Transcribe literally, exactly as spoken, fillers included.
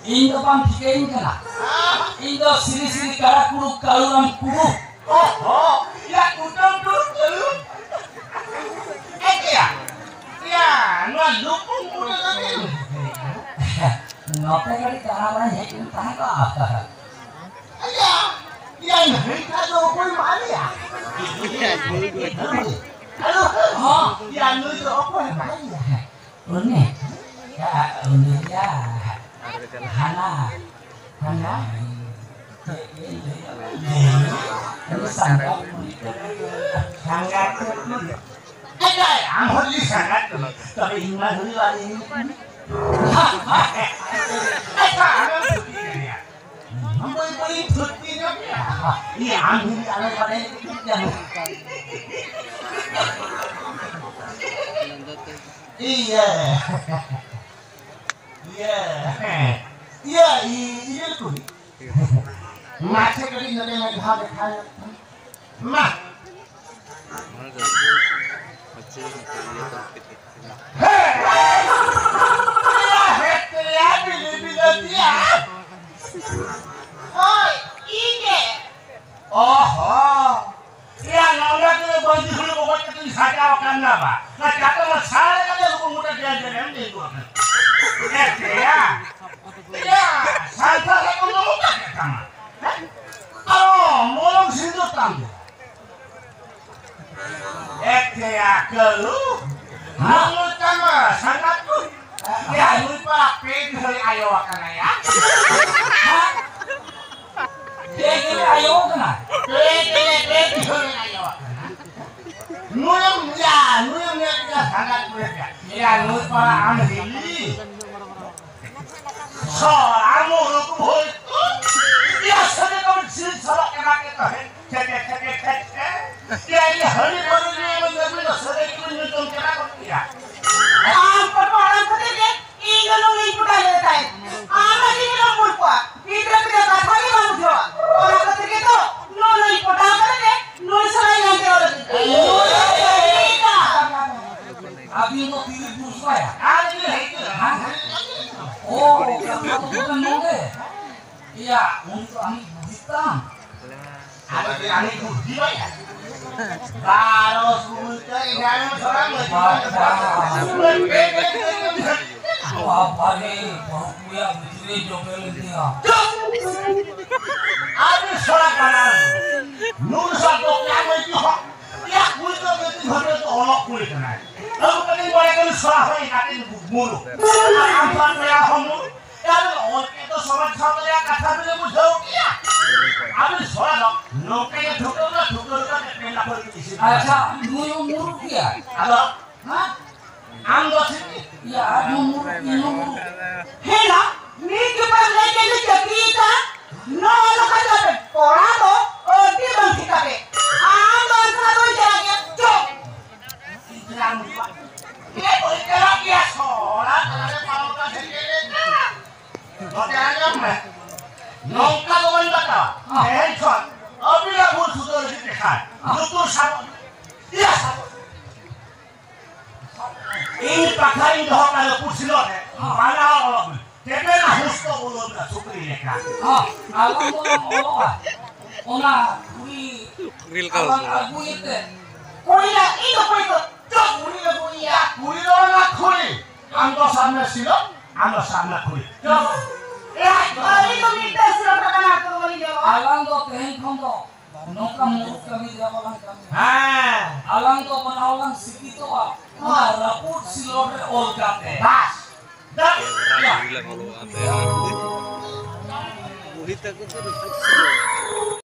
ᱤᱧ ᱫᱚ ᱵᱟᱢ ᱴᱷᱤᱠᱟᱹᱭᱤᱧ ᱠᱟᱱᱟ᱾ ᱤᱧ ᱫᱚ ᱥᱨᱤ ᱥᱨᱤ ᱠᱟᱲᱟ ᱠᱩᱲᱩ ᱠᱟᱹᱞᱩᱨᱟᱢ ᱠᱩᱲᱩ᱾ ᱚᱦᱚ, ᱭᱟ ᱠᱩᱴᱟᱹᱢ ᱴᱩᱰᱩ ᱠᱟᱹᱞᱩ᱾ ᱮᱠᱮᱭᱟ, ᱭᱟ, ᱱᱚᱣᱟ ᱞᱩᱯᱩᱝ ᱠᱩᱲᱩ ᱫᱚ ᱪᱮᱫ ᱮᱢ ᱴᱷᱤᱠᱟᱹᱭᱮᱫ ᱠᱟᱱᱟ? ᱱᱚᱛᱮ ᱠᱟᱹᱴᱤᱡ ᱫᱟᱬᱟ ᱵᱟᱲᱟᱧ ᱦᱮᱡ ᱞᱮᱱ ᱛᱟᱦᱮᱸ ᱠᱚᱜᱼᱟ᱾ ᱟᱭᱟ, ᱭᱟ, ᱱᱟᱹᱭ ᱠᱷᱟᱡ ᱫᱚ ᱚᱠᱚᱭ ᱢᱟᱨᱮᱭᱟ? ᱦᱮᱞᱳ, ᱦᱚᱸ, ᱭᱟ, ᱱᱩᱭ ᱫᱚ ᱚᱠᱚᱭ ᱢᱟᱨᱮᱭᱟ? ᱩᱱᱤ, ᱭᱟ, ᱩᱱᱤ, ᱭᱟ, ᱦᱟᱱᱟ, ᱦᱟᱱᱟ, ᱪᱮᱫ ᱤᱧ ᱞᱟᱹᱭᱟ? ᱩᱱᱤ ᱥᱟᱸᱜᱟᱛ ᱠᱩᱲᱤ ᱠᱟᱱᱟᱭ᱾ ᱥᱟᱸᱜᱟᱛ ᱠᱩᱲᱤ᱾ ᱟᱪᱪᱷᱟ, ᱟᱢ ᱦᱚᱸ ᱡᱩᱫᱤ ᱥᱟᱸᱜᱟᱛ ᱠᱩᱲᱤ, ᱛᱚᱵᱮ ᱤᱧ ᱢᱟ ᱦᱩᱭᱩᱜᱼᱟ, ᱤᱧ᱾ ᱟᱪᱪᱷᱟ, ᱟᱢᱮᱢ ᱛᱷᱩᱛᱤ ᱠᱟᱱᱟ᱾ ᱵᱟᱹᱭ ᱵᱟᱹᱭ ᱛᱷᱩᱛᱤ ᱧᱚᱜ ᱜᱮᱭᱟ᱾ ᱤᱭᱟᱹ, ᱟᱢ ᱦᱤᱞᱤ ᱟᱞᱚᱢ ᱵᱟᱲᱟᱭ ᱞᱟᱹᱜᱤᱫ ᱫᱩᱲᱩᱵ ᱧᱟᱢ᱾ ᱤᱭᱟᱹ᱾ ᱤᱭᱟᱹ᱾ ᱤᱭᱟᱹ, ᱤᱭᱟᱹ ᱠᱚ᱾ ᱢᱟᱥᱮ ᱠᱟᱹᱴᱤᱡ ᱱᱚᱰᱮ ᱢᱤᱫ ᱫᱷᱟᱣ ᱫᱮᱠᱷᱟᱣ ᱧᱚᱜ ᱢᱮ᱾ ᱢᱟ᱾ ᱦᱮᱸ! ᱦᱮᱸ, ᱛᱮᱭᱟ ᱵᱤᱞᱤ ᱵᱤᱞᱟᱹᱛᱤᱭᱟ᱾ ᱦᱳᱭ, ᱤᱧ ᱜᱮ᱾ ᱚᱦᱚ᱾ ᱮᱭᱟ, ᱱᱚᱰᱮ ᱫᱚ ᱵᱟᱹᱡᱤ ᱦᱩᱲᱩ ᱠᱚ ᱜᱚᱡ ᱠᱟᱛᱮᱧ ᱥᱟᱡᱟᱣ ᱟᱠᱟᱱ ᱱᱟ ᱵᱟ᱾ ᱚᱱᱟ ᱪᱟᱛᱚᱢ ᱨᱮ ᱥᱟᱲᱮ ᱠᱟᱛᱮ ᱩᱱᱠᱩ ᱢᱩᱴᱷᱟᱹ ᱰᱮᱨ ᱰᱮᱨ ᱮᱢ ᱛᱤᱸᱜᱩ ᱟᱠᱟᱱᱟ᱾ ᱮ ᱛᱮᱭᱟ᱾ ᱮᱭᱟ, ᱥᱟᱱᱛᱟᱲ ᱨᱮ ᱠᱚ ᱧᱟᱢᱚᱜ ᱠᱟᱱ ᱛᱟᱢᱟ᱾ ᱦᱮᱸ? ᱟᱨᱚ ᱢᱚᱞᱚᱝ ᱥᱤᱸᱫᱩᱨ ᱛᱟᱢ ᱫᱚ᱾ ᱮᱠᱮᱭᱟ ᱠᱟᱹᱞᱩ, ᱱᱩᱭ ᱛᱟᱢᱟ ᱥᱟᱸᱜᱟᱛ ᱠᱚ᱾ ᱭᱟ, ᱱᱩᱭ ᱯᱟ ᱯᱮ ᱵᱤᱦᱟᱹᱭ ᱟᱭᱳ ᱟᱠᱟᱱᱟ ᱭᱟ᱾ ᱯᱮ ᱵᱤᱦᱟᱹᱭ ᱟᱭᱳ ᱠᱟᱱᱟ? ᱯᱮ ᱵᱤᱦᱟᱹᱭ, ᱯᱮ ᱵᱤᱦᱟᱹᱭ ᱟᱭᱳ ᱟᱠᱟᱱᱟ᱾ ᱱᱩᱭᱮᱢ, ᱭᱟ, ᱱᱩᱭᱮᱢ ᱧᱮᱞ ᱠᱮᱫᱟ ᱥᱟᱸᱜᱟᱛ ᱠᱚ ᱭᱟ᱾ ᱭᱟ, ᱱᱩᱭ ᱯᱟ ᱟᱢ ᱦᱤᱞᱤ᱾ ᱥᱚᱨᱟ ᱢᱩᱨᱩᱠ ᱵᱷᱩᱞ᱾ ᱭᱟ, ᱥᱟᱹᱨᱤ ᱠᱚ ᱥᱤᱞ ᱥᱚᱨᱚᱜ ᱠᱟᱱᱟ ᱠᱮ ᱛᱟᱦᱮᱸ᱾ ᱠᱷᱮ, ᱠᱷᱮ, ᱠᱷᱮ, ᱠᱷᱮ, ᱠᱷᱮ, ᱠᱷᱮ᱾ ᱭᱟ, ᱤᱧ ᱦᱟᱹᱱᱤ ᱵᱟᱹᱱᱩ ᱧᱩ ᱧᱩ ᱧᱩ ᱧᱩ ᱥᱟᱹᱨᱤ ᱠᱚ ᱧᱩ ᱡᱚᱢ ᱠᱟᱱᱟ ᱠᱚ ᱭᱟ᱾ ᱟᱢ ᱯᱟᱴᱣᱟ ᱟᱲᱟᱝ ᱠᱷᱟᱹᱛᱤᱨ ᱜᱮ ᱤᱧ ᱫᱚ ᱱᱩᱭ ᱯᱚᱴᱟᱣ ᱞᱮᱫ ᱛᱟᱦᱮᱸᱫ᱾ ᱟᱢ ᱞᱟᱹᱜᱤᱫ ᱜᱮ ᱵᱟᱢ ᱵᱩᱡᱽ ᱠᱚᱣᱟ᱾ ᱜᱤᱫᱽᱨᱟᱹ ᱯᱤᱫᱽᱨᱟᱹ ᱠᱟᱛᱷᱟ ᱜᱮ ᱵᱟᱢ ᱵᱩᱡᱷᱟᱹᱣᱟ᱾ ᱚᱱᱟ ᱠᱷᱟᱹᱛᱤᱨ ᱜᱮ ᱛᱚ ᱱᱩᱭ ᱯᱚᱴᱟᱣ ᱠᱟᱛᱮ ᱱᱩᱭ ᱥᱟᱞᱟᱜ ᱤᱧ ᱟᱱᱴᱮ ᱨᱚᱲ ᱞᱟᱹᱜᱤᱫ᱾ ᱟᱹᱵᱤᱱ ᱫᱚ ᱛᱤᱨᱤ ᱯᱩᱨᱩᱥ ᱠᱟᱭᱟ? ᱟᱨ ᱤᱧ ᱦᱮᱡ ᱠᱟᱱᱟ᱾ ᱦᱮᱸ? ᱳ, ᱠᱟᱛᱷᱟ ᱫᱚ ᱠᱟᱱ ᱭᱟ, ᱩᱱᱤ ᱫᱚ ᱟᱢᱤᱡ ᱵᱩᱰᱷᱤ ᱛᱟᱢ᱾ ᱟᱫᱚ ᱟᱢᱤᱡ ᱵᱩᱰᱷᱤ ᱵᱟᱭᱟ᱾ ᱵᱟᱨᱚ ᱥᱩᱨ ᱛᱮ ᱮᱜᱟᱨᱚ ᱥᱚᱨᱟ ᱢᱟᱹᱡᱷᱤ ᱵᱟᱵᱟ᱾ ᱵᱟᱵᱟ ᱨᱮ, ᱵᱟᱹᱦᱩ ᱠᱩᱲᱤᱭᱟᱜ ᱵᱷᱤᱛᱨᱤ ᱡᱚᱵᱮ ᱞᱮᱫᱮᱭᱟ᱾ ᱪᱩᱯ! ᱟᱨ ᱥᱚᱨᱟ ᱠᱟᱱᱟ᱾ ᱱᱩᱨ ᱥᱟᱛᱚ ᱠᱭᱟ ᱢᱟᱹᱡᱷᱤ ᱦᱚᱸ? ᱭᱟ, ᱠᱩᱲᱤ ᱫᱚ ᱵᱮᱴᱤ ᱵᱷᱟᱵᱮ ᱛᱚ ᱚᱞᱚᱜ ᱠᱩᱲᱤ ᱠᱟᱱᱟᱭ᱾ ᱟᱹᱜᱩ ᱠᱟᱛᱮ ᱵᱟᱲᱟᱭ ᱠᱟᱱᱟ ᱥᱚᱨᱟ ᱦᱚᱸ ᱮᱠᱟᱛᱮ ᱢᱩᱨᱩ᱾ ᱟᱨ ᱟᱢ ᱥᱟᱶ ᱠᱚᱭᱟ ᱦᱚᱸ ᱢᱩᱨᱩ᱾ ᱟᱨ ᱚᱞ ᱠᱮᱫ ᱫᱚ ᱥᱚᱢᱟᱡᱽ ᱥᱟᱶᱛᱟ ᱨᱮᱭᱟᱜ ᱠᱟᱛᱷᱟ ᱵᱤᱱ ᱵᱩᱡᱷᱟᱹᱣ ᱠᱮᱭᱟ᱾ ᱟᱵᱤᱱ ᱥᱚᱲᱟ ᱫᱚ ᱱᱚᱝᱠᱟ ᱜᱮ ᱴᱷᱩᱠᱟᱹᱣ ᱨᱮ ᱴᱷᱩᱠᱟᱹᱣ ᱨᱮ ᱢᱤᱫᱴᱮᱱ ᱞᱟᱯᱷᱟᱝ ᱤᱥᱤᱱ᱾ ᱟᱪᱪᱷᱟ, ᱱᱩᱭ ᱦᱚᱸ ᱢᱩᱨᱩᱠ ᱜᱮᱭᱟ᱾ ᱟᱫᱚ, ᱦᱮᱸ? ᱟᱢ ᱫᱚ ᱪᱮᱫ? ᱭᱟ, ᱟᱢ ᱦᱚᱸ ᱢᱩᱨᱩᱠ, ᱤᱧ ᱦᱚᱸ ᱢᱩᱨᱩᱠ᱾ ᱦᱮᱸ ᱱᱟ, ᱢᱤᱫ ᱡᱚᱠᱷᱚᱱ ᱞᱟᱹᱭ ᱠᱮᱫ ᱫᱚ ᱪᱟᱹᱠᱨᱤ ᱠᱟᱱ, ᱱᱚᱜᱼᱚ ᱱᱚᱝᱠᱟ ᱫᱚ ᱠᱚᱲᱟ ᱫᱚ ᱟᱹᱰᱤ ᱵᱟᱝ ᱴᱷᱤᱠᱟ ᱯᱮ᱾ ᱟᱢ ᱫᱚ ᱚᱱᱠᱟ ᱫᱚ ᱪᱟᱞᱟᱜ ᱜᱮᱭᱟ, ᱪᱚ᱾ ᱱᱚᱛᱮ ᱟᱸᱡᱚᱢ ᱢᱮ᱾ ᱱᱚᱝᱠᱟ ᱫᱚ ᱵᱟᱹᱧ ᱵᱟᱛᱟᱣᱟ᱾ ᱛᱮᱦᱮᱧ ᱠᱷᱚᱱ ᱟᱹᱵᱤᱱᱟᱜ ᱵᱷᱩᱞ ᱥᱩᱫᱷᱟᱹᱨ ᱞᱟᱹᱜᱤᱫ ᱛᱮ ᱠᱷᱟᱱ ᱞᱩᱛᱩᱨ ᱥᱟᱵ, ᱤᱭᱟᱹ ᱥᱟᱵ᱾ ᱤᱧ ᱠᱟᱛᱷᱟᱧ ᱫᱚᱦᱚ ᱠᱟᱜ ᱞᱩᱛᱩᱨ ᱥᱤᱞᱚᱜ ᱨᱮ, ᱵᱟᱱᱟ ᱦᱚᱲ ᱚᱞᱚᱜ ᱢᱮ᱾ ᱛᱮᱵᱮᱱᱟ ᱦᱩᱥ ᱠᱚ ᱵᱚᱞᱚᱱ ᱠᱟᱱᱟ ᱥᱩᱠᱨᱤ ᱞᱮᱠᱟ᱾ ᱦᱚᱸ, ᱟᱞᱟᱝ ᱫᱚᱞᱟᱝ ᱚᱞᱚᱜᱼᱟ᱾ ᱚᱱᱟ ᱠᱩᱲᱤ ᱨᱤᱞ ᱠᱟᱞ ᱟᱞᱟᱝ ᱥᱟᱞᱟᱜ᱾ ᱟᱹᱜᱩᱭᱮᱛᱮ᱾ ᱠᱩᱲᱤ ᱞᱮ, ᱤᱧ ᱫᱚ ᱠᱩᱲᱤ ᱫᱚ, ᱪᱚ ᱠᱩᱲᱤ ᱟᱹᱜᱩᱭᱮᱭᱟ᱾ ᱠᱩᱲᱤ ᱫᱚ ᱚᱱᱟ ᱠᱩᱲᱤ᱾ ᱟᱢ ᱫᱚ ᱥᱟᱵ ᱢᱮ ᱥᱤᱞᱚ, ᱟᱢ ᱫᱚ ᱥᱟᱵ ᱢᱮ ᱠᱩᱲᱤ᱾ ᱪᱚ᱾ ᱮ, ᱟᱹᱞᱤᱧ ᱫᱚ ᱢᱤᱫᱴᱟᱝ ᱥᱤᱞᱚ ᱠᱟᱱᱟ, ᱟᱹᱛᱩ ᱵᱟᱹᱞᱤᱧ ᱧᱮᱞᱚᱜᱼᱟ᱾ ᱟᱞᱟᱝ ᱫᱚ ᱛᱮᱦᱮᱧ ᱠᱷᱚᱱ ᱫᱚ ᱱᱚᱝᱠᱟ ᱢᱩᱨᱩᱠ ᱠᱟᱹᱢᱤ ᱨᱮ ᱵᱟᱞᱟᱝ ᱠᱟᱹᱢᱤᱭᱟ᱾ ᱦᱮᱸ᱾ ᱟᱞᱟᱝ ᱫᱚ ᱵᱟᱱᱟ ᱦᱚᱲ ᱞᱟᱝ ᱥᱤᱠᱠᱷᱤᱛᱚᱜᱼᱟ᱾ ᱚᱱᱟ ᱨᱟᱹᱯᱩᱫ ᱥᱤᱞᱚᱴ ᱨᱮ ᱚᱞ ᱠᱟᱛᱮ᱾ ᱵᱟᱥ᱾ ᱫᱟᱜ᱾ ᱵᱩᱲᱦᱤ ᱛᱟᱠᱚ ᱫᱚ ᱨᱟᱹᱯᱩᱫ ᱥᱤᱞᱚᱴ᱾